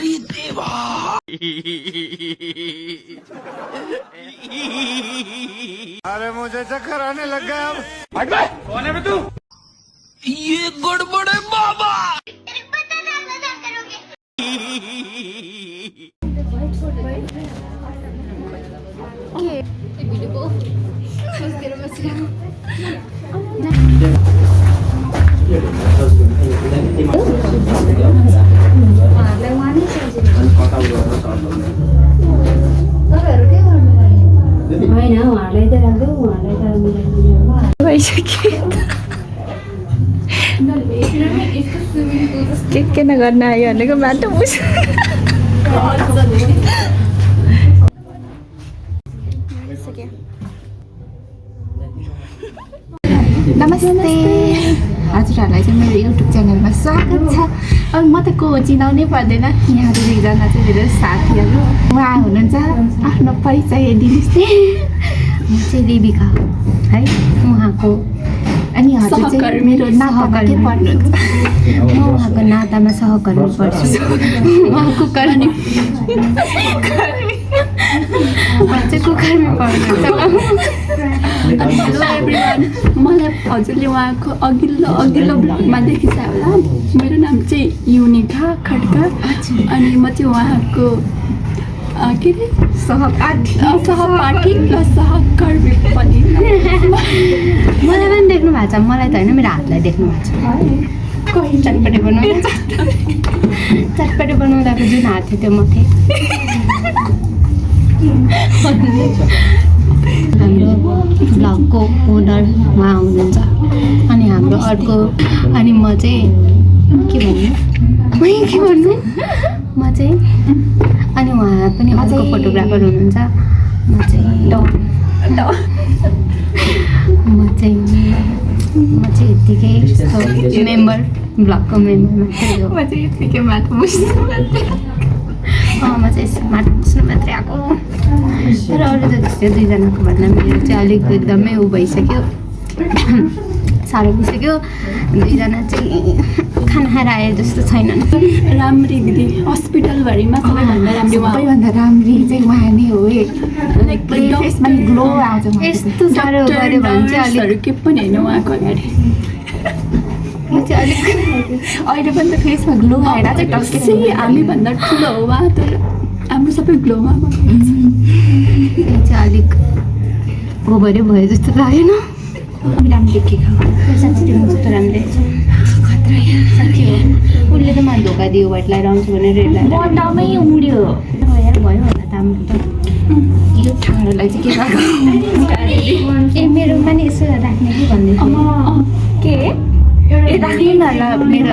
अरे देवा अरे मुझे चक्कर आने लग गया अब। हट बे कौन है बे तू ये गड़बड़ है बाबा के गर्न आयो भनेको बाटो नमस्ते हजुरहरूलाई चाहिँ मेरो युट्युब च्यानलमा स्वागत छ। अब म त को चिनाउनै पर्दैन, यहाँ दुईजना चाहिँ मेरो साथीहरू उहाँ हुनुहुन्छ, आफ्नो परिचय दिनुहोस् न। म चाहिँ रेबिका है, उहाँको अनि हजुर चाहिँ मेरो नातामा के पर्नुहुन्छ? म उहाँको नातामा सहकर्मी पर्छु, उहाँको कर्मी चाहिँ कुकर्मी पर्नुहुन्छ। हेलो एभ्रिवान, मलाई हजुरले उहाँको अघिल्लो ब्लगमा देखिन्छ होला। मेरो नाम चाहिँ युनिका खड्का अनि म चाहिँ उहाँको के अरे सहपाठी र सहकर्मी पनि। मलाई पनि देख्नु भएको छ, मलाई त होइन मेरो हातलाई देख्नु भएको छ। चटपटे बनाउँदाको जुन हात थियो त्यो म थिएँ। हाम्रो ब्लगको ओनर उहाँ हुनुहुन्छ अनि हाम्रो अर्को अनि म चाहिँ के भन्नु म चाहिँ अनि उहाँ पनि अर्को फोटोग्राफर हुनुहुन्छ। म चाहिँ यत्तिकै मेम्बर ब्लगको मेम्बर मात्रै हो। म चाहिँ यत्तिकै माथि बुझ्नु म चाहिँ माथि बुझ्नु मात्रै आएको। तर अरू त त्यस्तै दुईजनाको भन्दा मेरो चाहिँ अलिक एकदमै ऊ भइसक्यो, साह्रो भइसक्यो। दुईजना चाहिँ खाना खाएर आए जस्तो छैनन्। राम्री दिदी हस्पिटलभरिमा सबैभन्दा राम्रो, सबैभन्दा राम्री चाहिँ उहाँ नै हो। फेसमा ग्लो आउँछ। यस्तो साह्रो गऱ्यो भने चाहिँ अलिक के पनि होइन उहाँको अगाडि। म चाहिँ अलिक अहिले पनि त फेसमा ग्लो आएर चाहिँ टक्कै हामीभन्दा ठुलो हो उहाँ, तर हाम्रो सबै ग्लोमा चाहिँ अलिक ओभरै भयो जस्तो लागेन। राम्रो देखेको साँच्ची देख्नु कस्तो राम्रो देख्छ, खतरा साँच्ची हो। उसले त मलाई धोका दियो, व्हाइट लाएर आउँछु भनेर रेड लाएर बन्दामै उड्यो। भयो होला त हाम्रो त यो ठाडोलाई चाहिँ के भएको। ए मेरोमा नि यसो राख्ने कि भन्दै के ए राख्नु न ल मेरो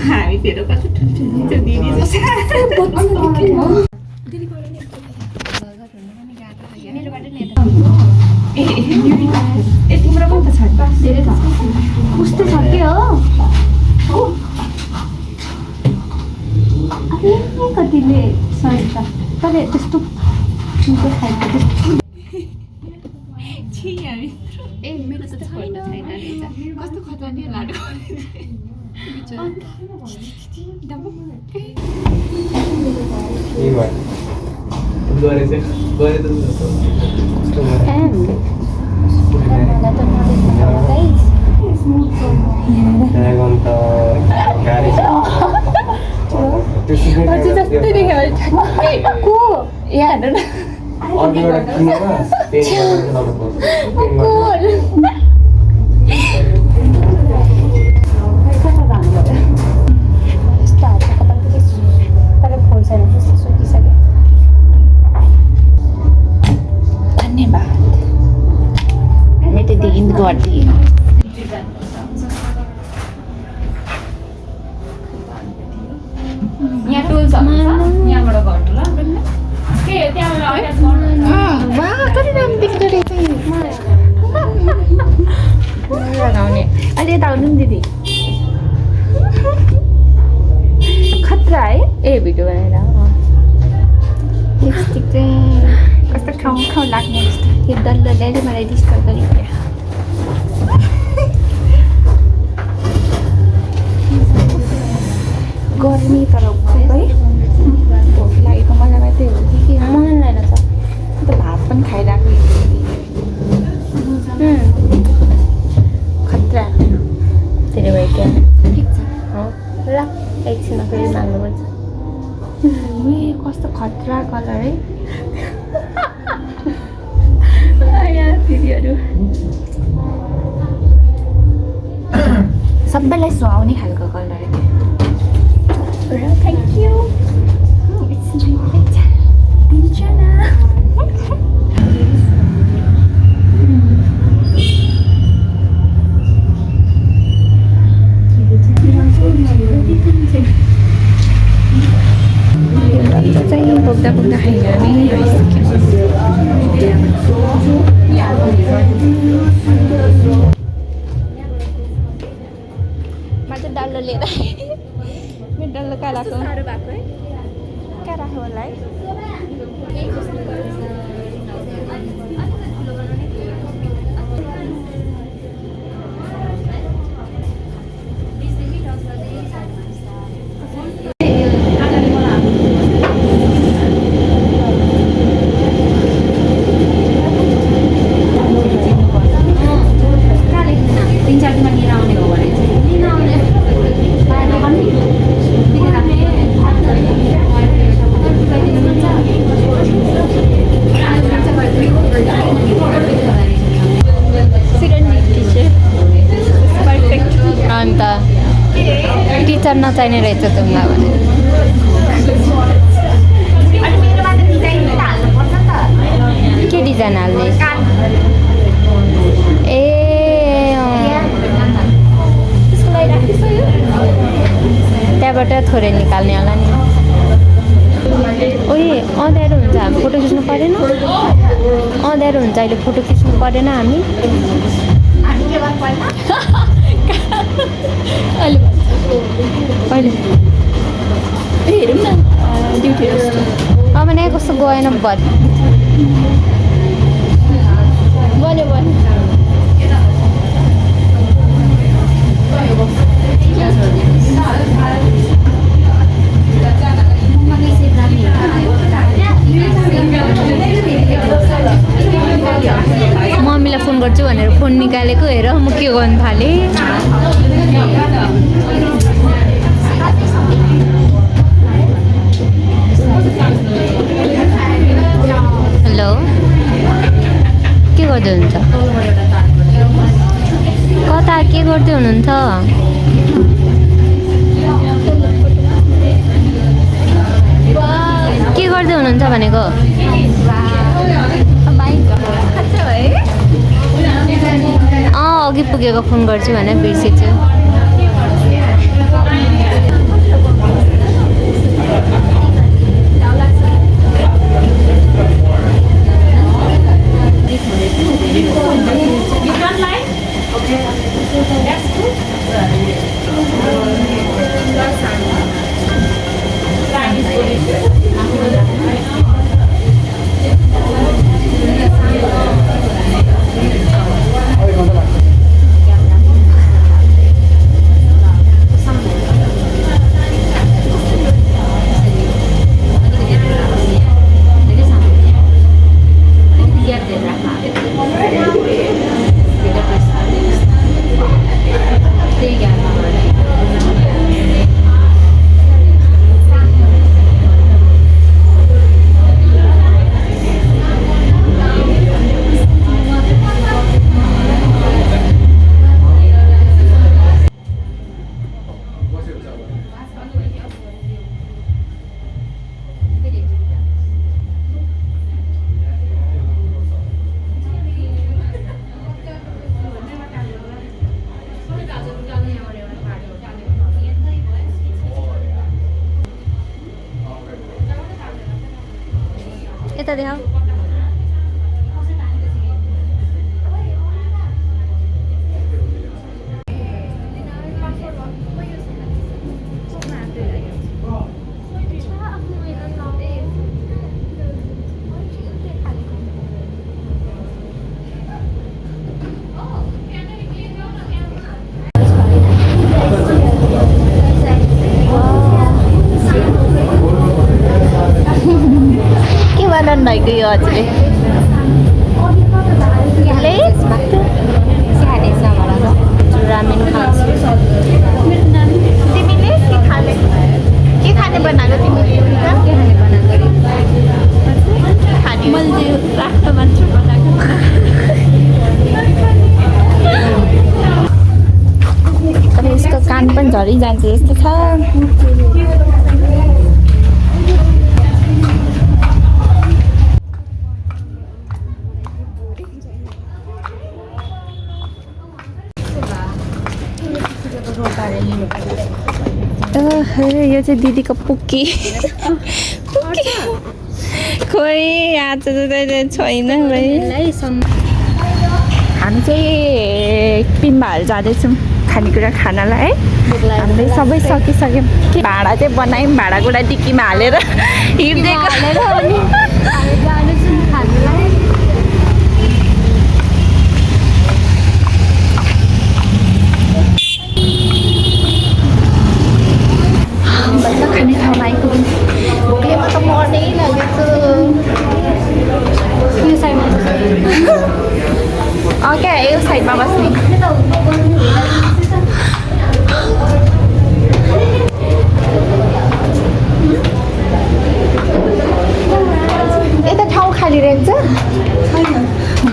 हामी फेरि कस्तो ठुल्ठुलो ए तिम्रो पनि त छ धेरै छ कस्तो छ के हो कतिले सरी त तर त्यस्तो ए मेरो त छैन कस्तो खतरा लाग्यो। यहाँ टोल छ यहाँबाट गर्नु ल के त्यहाँबाट वाह कति राम्रो देख्दो रहेछ लगाउने अहिले यता आउनु नि दिदी खतरा है। ए भिडियो बनाएर लिपस्टिक चाहिँ कस्तो ठाउँ लाग्ने जस्तो यो डल्लोले मलाई डिस्टर्ब गरिदियो गर्मी तर है भोक लागेको मलाई त्यही हो कि मन रहेछ त भात पनि खाइरहेको खतरा त्यसले भयो क्या ठिक छ ल एकछिनमा फेरि माग्नुपर्छ कस्तो खतरा कलर है दिदीहरू सबैलाई सुहाउने खालको कलर थ्याङ्क यू चाहिँ बोक्दा बोक्दा खाइर नै म चाहिँ डल्लो लिएर मेरो डल्लो कहाँ राख्नु कहाँ राख्नु होला है अन्त टिचर नचाहिने रहेछ तिमीलाई भने के डिजाइन हाल्ने ए त्यहाँबाट थोरै निकाल्ने होला नि ओए अँध्यारो हुन्छ हामी फोटो खिच्नु परेन अँध्यारो हुन्छ अहिले फोटो खिच्नु परेन हामी अहिले हेरौँ न ड्युटी अब भने कस्तो गएन भन्यो मम्मीलाई फोन गर्छु भनेर फोन निकालेको हेर म के गर्नु थालेँ हेलो के गर्दै हुनुहुन्छ कता के गर्दै हुनुहुन्छ के गर्दै हुनुहुन्छ भनेको अघि पुगेको फोन गर्छु भनेर बिर्सेछु यता देखाऊ पसन्द भएको यो हजुरले रामेन खान्छु तिमीले के खाने बनाएको तिमीले मैले राख्न मात्र बनाएको अब यसको कान पनि झरिजान्छ जस्तो छ यो चाहिँ दिदीको पुक्की खोइ आज छैन हामी चाहिँ पिम्बाहरू जाँदैछौँ खानेकुरा खानालाई है हामीले सबै सकिसक्यौँ भाँडा चाहिँ बनायौँ भाँडाकुँडा डिक्कीमा हालेर हिँड्दिएको खाने ठाउँमा आइपुग्यौँ भोकले म त मर्नै लागेको यो साइडमा क्या यो साइडमा बस्ने यता ठाउँ खाली रहेछ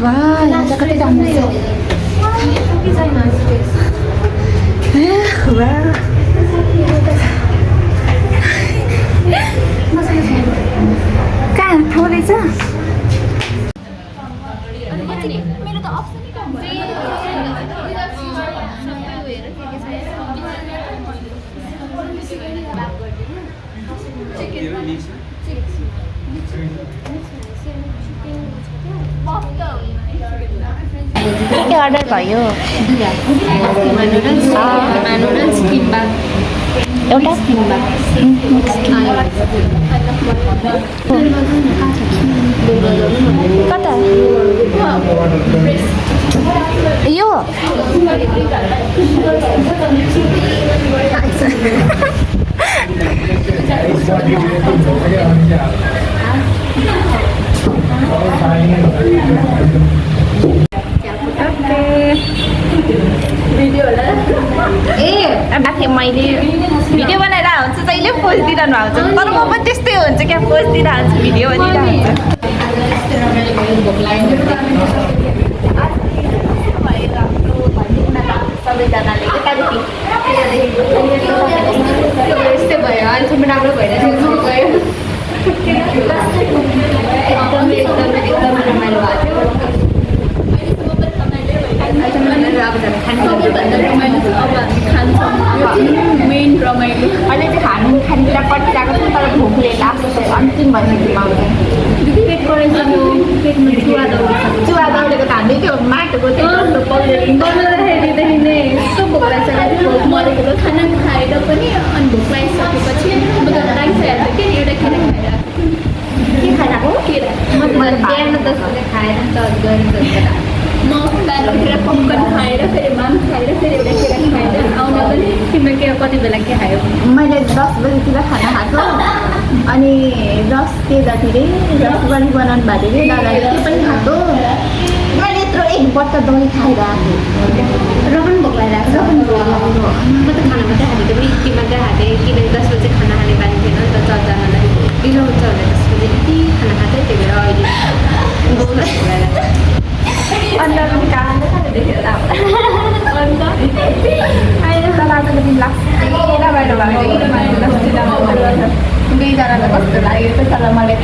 वा यहाँ चाहिँ कति राम्रो कहाँ ठाउँ रहेछ के अर्डर भयो एउटा कता यो माथि मैले भिडियो बनाएर हुन्छ जहिले पोस्ट दिइरहनु हुन्छ तर म पनि त्यस्तै हुन्छ क्या पोस्ट दिइरहन्छु भिडियो बनिरहन्छ सबैजनाले यस्तै भयो अहिलेसम्म राम्रो भइरहेको गयो एकदम रमाइलो भएको मेन रमाइलो अहिले चाहिँ खानेकुरा कटिरहेको छ तर भोकले लाग्छ अन्तिम भन्नेमा पेट परेको पेटमा चुवा दौडेको त हामीले त्यो माटोको बनाउँदाखेरिदेखि नै यस्तो भोक लाग्छ मरेको खाना खाएर पनि अनि भोक लागिसकेपछि लागिसकेको के एउटा केरा खाइरहेको के खाइरहेको बिहान त खाएर म बाहिर उठेर पपकर्न खाएर फेरि माम खाएर फेरि एउटा केरा खाएर आउन पनि तिम्रो के कति बेला के खायो मैले 10 बजीतिर खाना खाएको अनि 10 बजीतिर 10 बजी बनाउनु भएको थियो दादाले के पनि खाएको मैले यत्रो एक बट्टा दही खाएर आएको र पनि भोक लागिरहेको छ म त खाना मात्रै हालेको पनि के मात्रै हालेँ किनकि 10 बजी खाना खाने बानी थिएन नि त 4 जनालाई ढिलो हुन्छ भनेर 10 बजी यति खाना खाँदै त्यही भएर अहिले अन्त कारणले खाने देखेर अन्त अहिले त लाग्छ लाग्छ बाहिर दुईजनालाई कस्तो लाग्यो तर मलाई त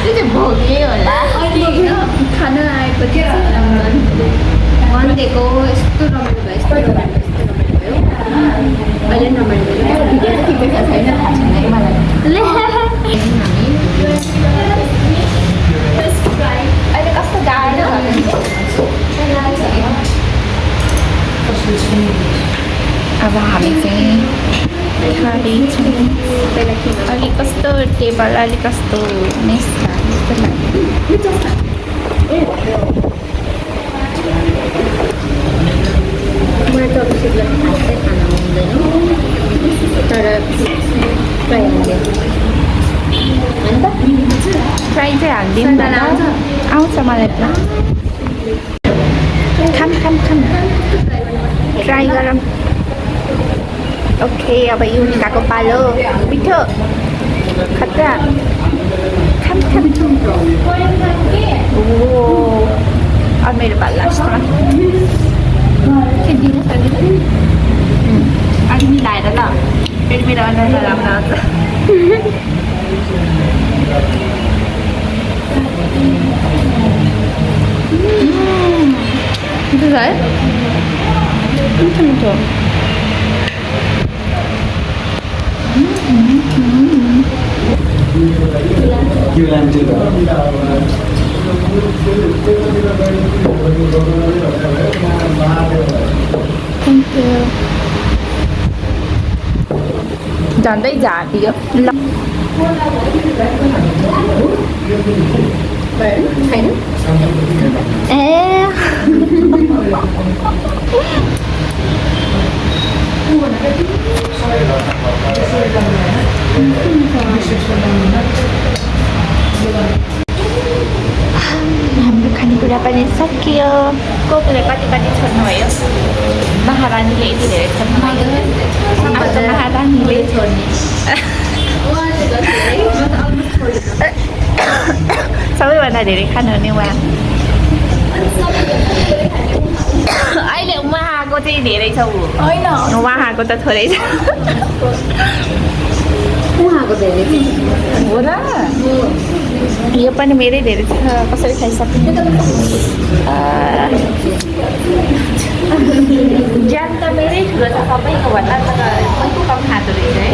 त्यो चाहिँ भोग्यो होला खाना आएपछि भनिदिएको यस्तो रमाइलो भयो यस्तो रमाइलो भयो अहिले रमाइलो भयो भिडियो चाहिँ ठिकै छ छैन थाहा छैन मलाई अहिले कस्तो गाह्रो अब हामी चाहिँ खाँदैछौँ अलिक कस्तो टेबल अलिक कस्तो मेस जस्तो लाग्यो मलाई त खाना हुँदैन तर छ मलाई त खाम ट्राई गरौँ ओके अब युनिकाको पालो मिठो खतरा खाम ओ अब मेरो पालो लाग्छ अघि मिलाएर ल फेरि मेरो अनुहार राम्रो आउँछ मिठो छ है मिठो Thank you. झन्डै झाडियो ल ए हाम्रो खानेकुरा पनि सकियो कोले कति छोड्नुभयो महारानीले यति धेरै छोड्नुभयो महारानीले छोड्ने सबैभन्दा धेरै खानुहुने उहाँ अहिले उहाँको चाहिँ धेरै छ होइन उहाँको त थोरै छ उहाँको धेरै हो र यो पनि मेरै धेरै छ कसरी खाइसक्नु ज्यान त मेरै ठुलो छ सबैको भन्दा तर कति कम खाँदो रहेछ है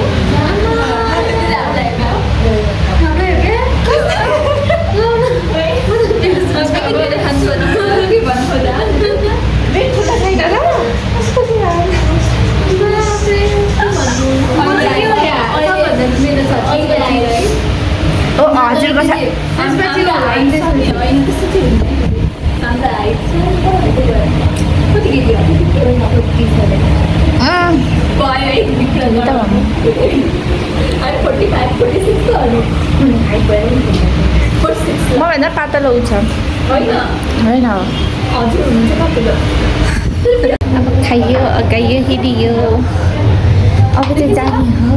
ओ हजुरको छ मभन्दा पातलो छ होइन अब खाइयो अगाइयो हिँडियो अब चाहिँ जाने हो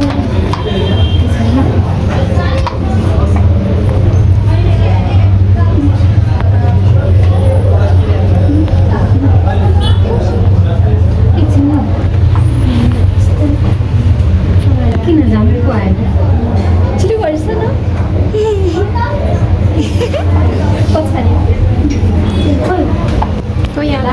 किन जामेको आयो छिटो गर्छ न पछाडि कोही आला